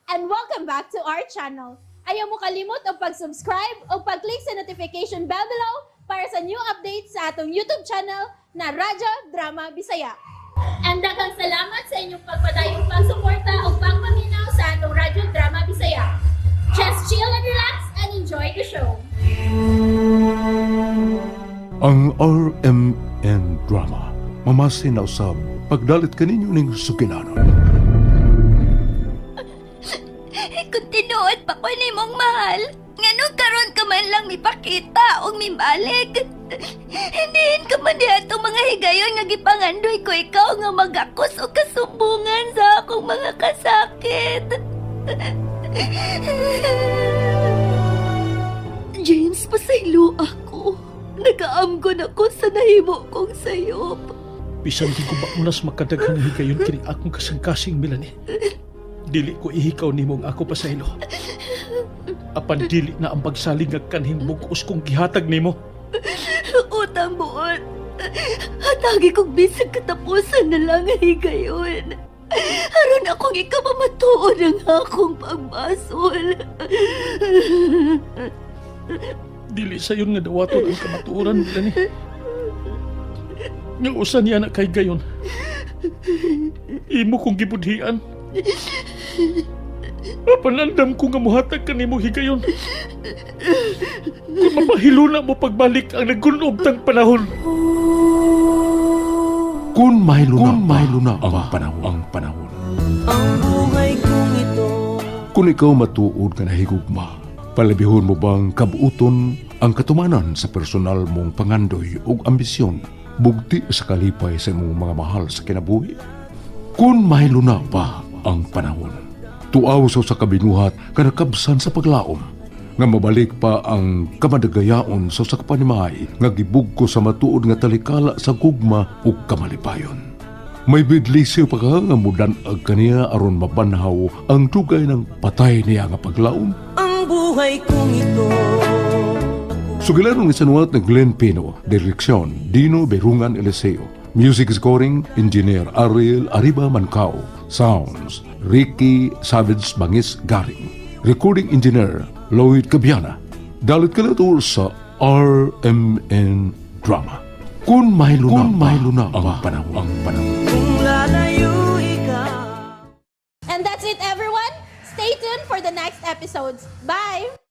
And welcome back to our channel. Ayaw mo kalimot og pag-subscribe o pag-click sa notification bell below para sa new updates sa atong YouTube channel na Radyo Drama Bisaya. And daghang salamat sa inyong pagpadayong pagsuporta o pagpaminaw sa atong Radyo Drama Bisaya. Just chill and relax and enjoy the show. Ang RMN Drama, mamasin na usab pagdalit kaninyo ning sugilanon. Kung tinuod pa ko nimong mahal, nganong karon ka man lang mipakita og mibalik? Hindiin ka man diha atong mga higayon nga gipangandoy ko ikaw nga magakos og kasumbungan sa akong mga kasakit. James, pasaylo ako. Nagaamgon ako sa nahimo kong sayop. Bisan di ko baunas makadaghang higayon kini akong kasangkasing, Melanie. Dili ko ihikaw nimo ang ako pasaylo. Apan dili na ang pagsalig nga kanhing bug-os kong gihatag nimo. Utang buot. Hatagi kong bisag katapusan na lang ang higayon. Aron akong ikaw mamatuod ang akong pagbasol. Dili sayon nga dawaton ang kamatuoran, Melanie. Nga usa niya na kay gayon. Imo kong gibudhian. Apan andam ko nga muhatag kanimo higayon. Kung mapahiluna mo pagbalik ang nagunob tang panahon. Kung mahiluna, Kung mahiluna ang panahon, ang panahon. Ang buhay kong ito. Kung ikaw matuod nga nahigugma, palabihon mo bang kabuuton ang katumanan sa personal mong pangandoy ug ambisyon bugti sa kalipay sa imong mga mahal sa kinabuhi? Kung mahiluna pa ang panahon, tuaw sa usa ka binuhat kanakabsan sa paglaom, nga mabalik pa ang kamadagayaon sa usa ka panimahay nga gibugko sa matuod nga talikala sa gugma ug kamalipayon. May bidlisiw pa ka nga mudan-ag kaniya aron mabanhaw ang dugay ng patay niya nga paglaom. Ang buhay kong ito. Sugilan ng isanuat ni Glenn Pino, direksyon Dino Berungan Eliseo, music scoring Engineer Ariel Ariba Mancao, sounds Ricky Savage Bangis Garing, recording engineer Lloyd Cabiana. Dalit ka na to sa RMN Drama. Kung mahiluna, Kung mahiluna ang panahon, ang panahon. Kung lalayo ikaw. And that's it, everyone. Stay tuned for the next episodes. Bye!